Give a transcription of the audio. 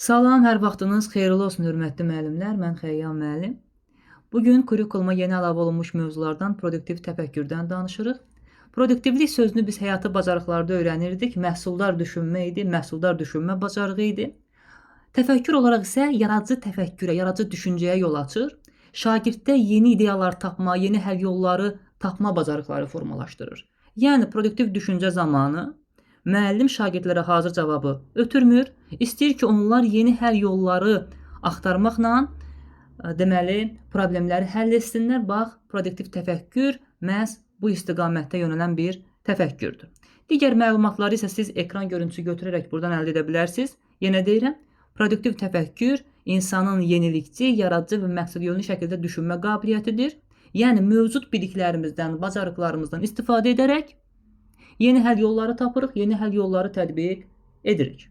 Salam, hər vaxtınız xeyirli olsun, hörmətli müəllimlər. Mən Xəyyam müəllim. Bu gün kurikuluma yeni əlavə olunmuş mövzulardan produktiv təfəkkürdən danışırıq. Produktivlik sözünü biz həyati bacarıqlarda öyrənirdik. Məhsuldar düşünmə idi, məhsuldar düşünmə bacarığı idi. Təfəkkür olaraq isə yaradıcı təfəkkürə, yaradıcı düşüncəyə yol açır. Şagirddə yeni ideyalar tapma, yeni həll yolları tapma bacarıqları formalaşdırır. Yəni produktiv düşüncə zamanı müəllim şagirdlərə hazır cavabı ötürmür. İstəyir ki, onlar yeni həll yolları axtarmaqla deməli problemləri həll etsinlər. Bax, produktiv təfəkkür məhz bu istiqamətdə yönələn bir təfəkkürdür. Digər məlumatları isə siz ekran görüntüsü götürərək buradan əldə edə bilərsiniz. Yenə deyirəm, produktiv təfəkkür insanın yenilikçi, yaradıcı və məqsədyönlü şəkildə düşünmə qabiliyyətidir. Yəni mövcud biliklərimizdən, bacarıqlarımızdan istifadə edərək yeni həll yolları tapırıq, yeni həll yolları tətbiq edirik.